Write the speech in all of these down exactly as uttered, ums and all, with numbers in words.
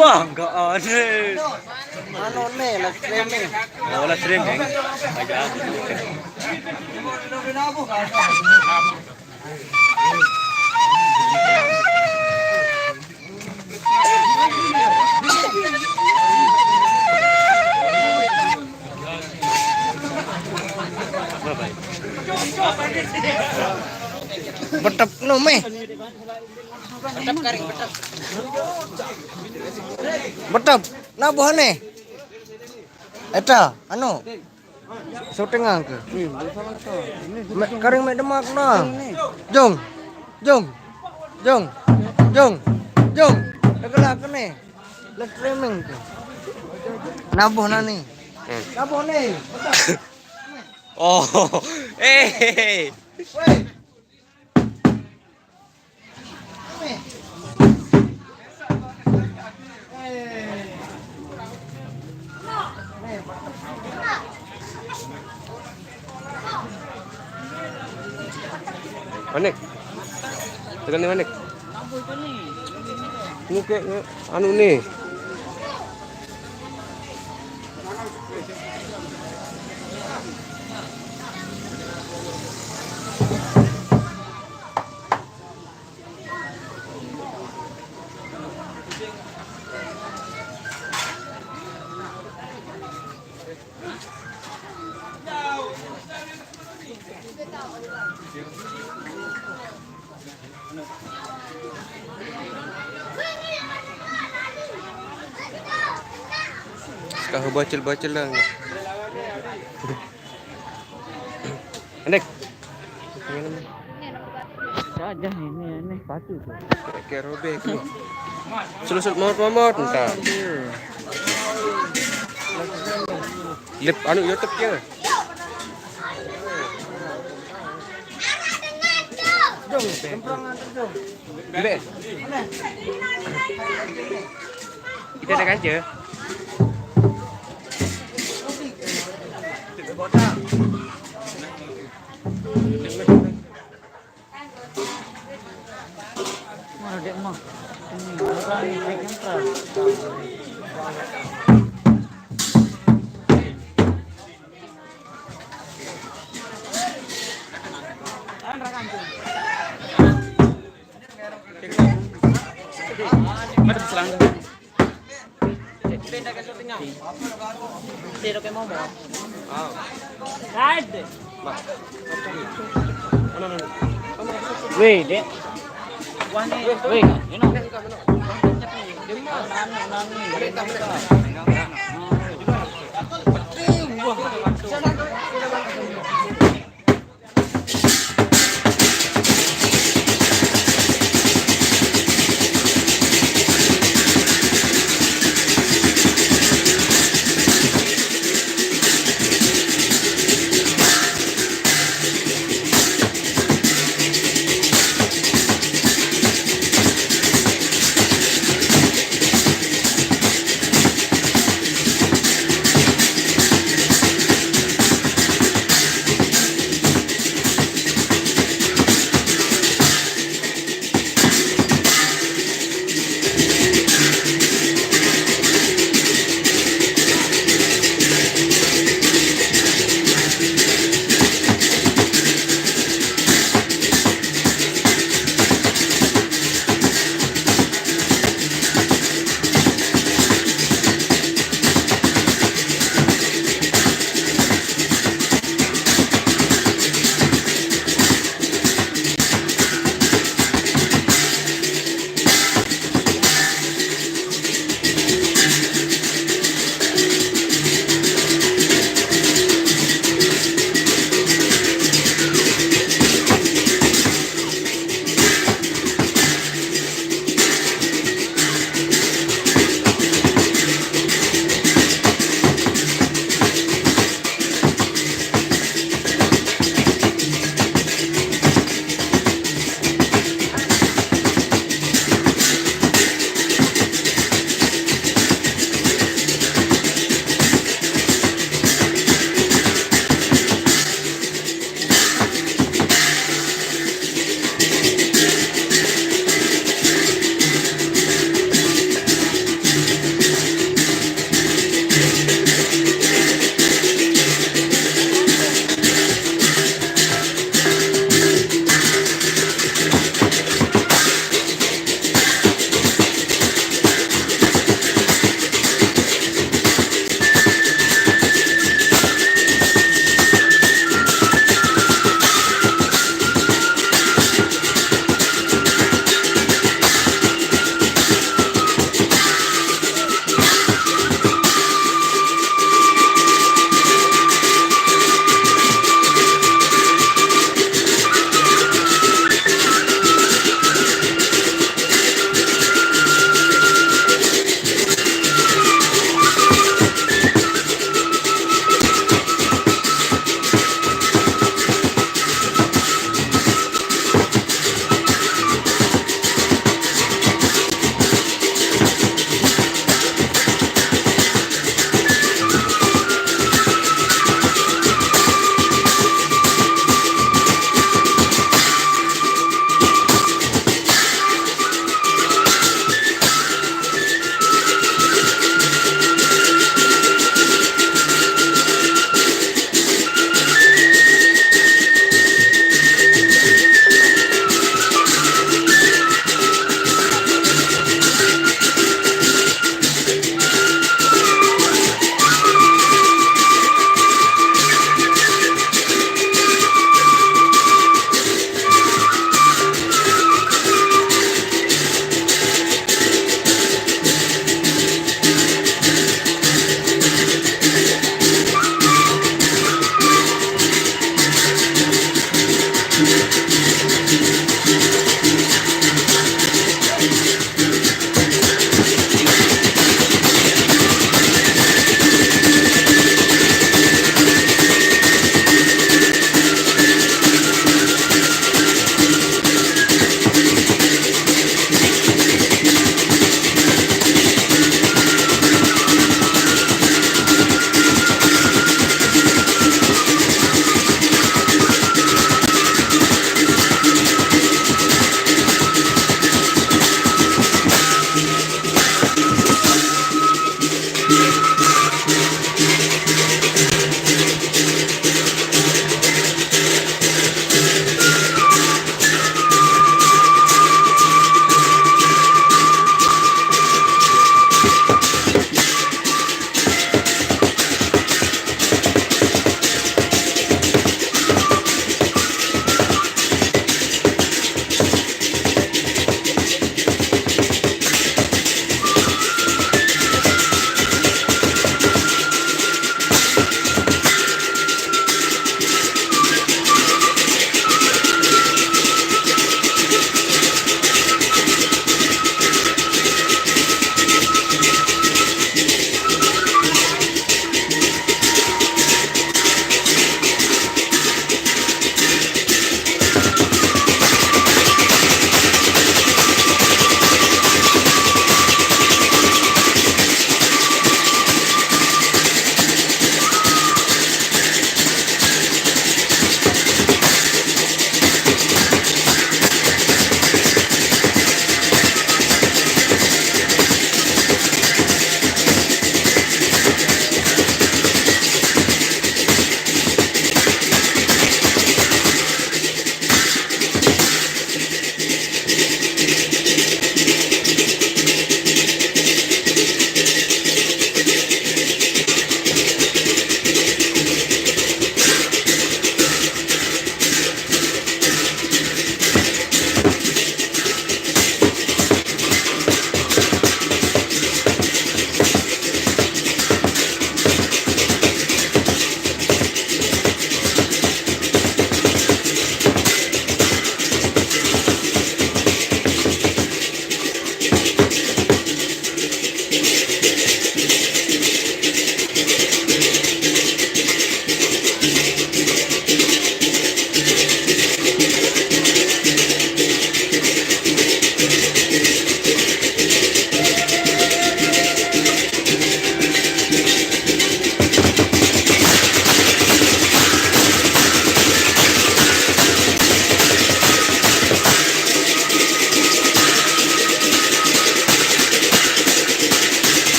Wah, enggak ada. Anu nih, live streaming. Oh, live streaming. Aja. Betep no meh. Betep. Nah, buahne. Eta, anu. Syuting angke. Mek karing mek demak nah. Jong. Jong. Jong. Jong. Jong. Tegelak kene. Live streaming ke. Nabuh nani. Nabuh ni. Oh. Eh. Weh. Manik. Tekan ni, Manik. Ni kek, anu ni. Sekarang bocil-bocil lah. Anik. Saja ini, ini sepatu tu. Kayak robek tu. Selusut mamot-mamot entah. Lip anu YouTube ke? Ambil. Kita ada kaca. Mana dek mah? Ini, orang ni, saya kentang. Ada selangga. Weh, dek. Weh, you know.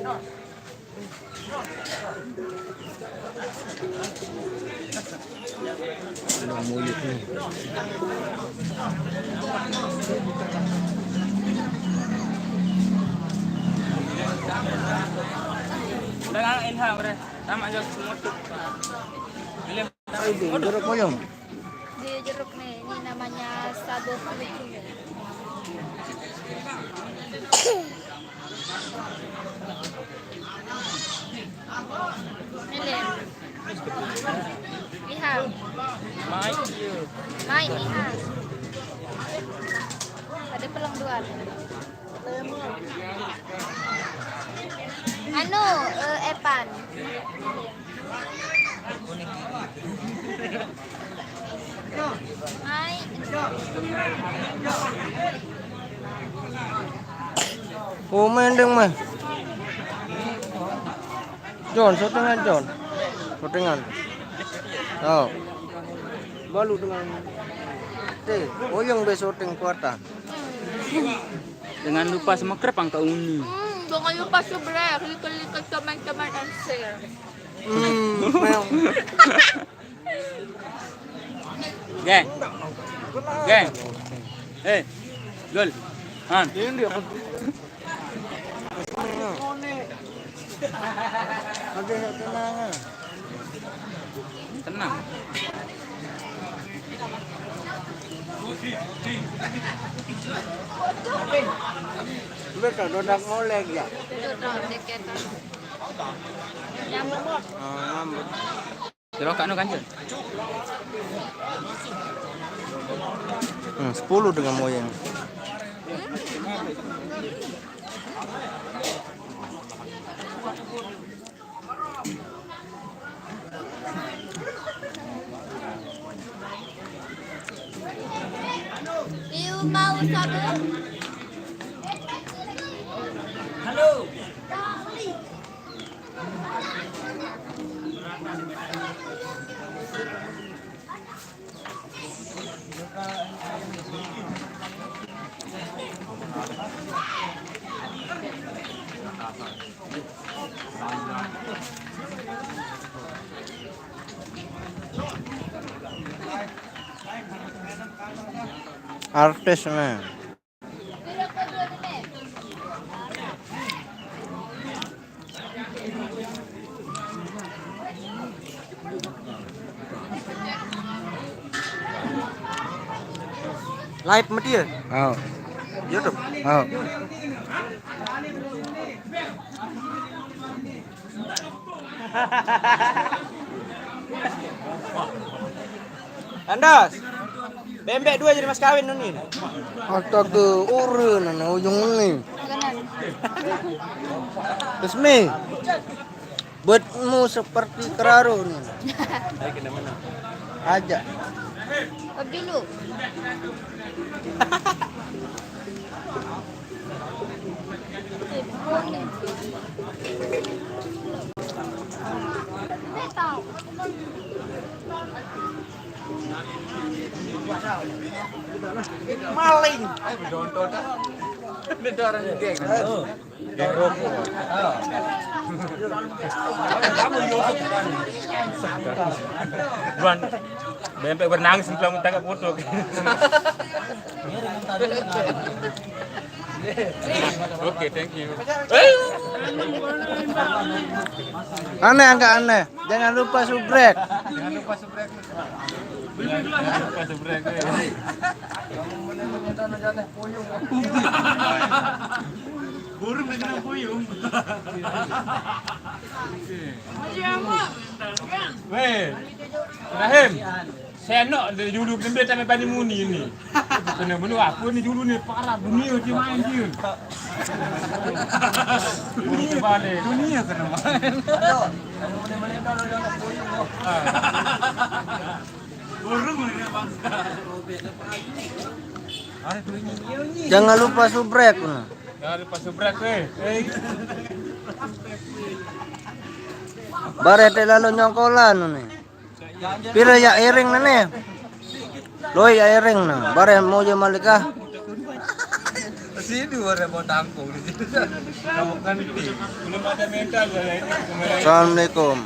Udah muyuk nih. Udah, Ilham, udah. Sama aja semua tuh. Ini jeruk puyung. Di jeruk nih, ini namanya sabo kulit. Ini. Lihat. Mai. Mai, lihat. Ada pelang dua. Anu, eh, Epan. Mai. Oh, mending mah. John, syutingan, John. Syutingan. Oh. Balu dengan teh, oyong be syuting kuatan. Dengan lupa semekrep angka uni. Hmm, jangan lupa subscribe, like, like, comment, comment, and share. Hmm, memang. Geng. Geng. Eh, Dul. Han. Oke, tenang. Tenang. Betul, dodak ngolek ya. Betul, deket. Nyambung. Oh, ngambek. Jeruk anu kan, Cun? Hmm, sepuluh dengan moyang. Iu mau sabun? Halo. Artis nih. Live mati ya? Oh. YouTube. Oh. Andas. Bembek dua jadi mas kawin nun ni. Astaga, ora nang ujung ni. Resmi. Buatmu seperti keraru ni. Aja. Dulu. Maling. Ini orang geng. Geng rokok. Buan, bempek bernangis, belum tangkap foto. Oke, thank you. Aneh, angka aneh. Jangan lupa subrek. Jangan lupa subrek. Jangan lupa subrek. Burung lagi nang puyung. Weh, Ibrahim. Senok dari dulu belum dia sampai Bani Muni ni. Kena menu apa ni dulu ni, parah dunia dia main dia. Dunia balik. Dunia kena main. Burung ni bangsa. Jangan lupa subrek. Jangan lupa subrek weh. Bareh te lalu nyongkolan ni. Pira ya iring na ne? Loi ya iring na. Bareh mau je malikah. Sini orang mau tampung di situ. Kamu kan belum ada mental dari itu. Assalamualaikum.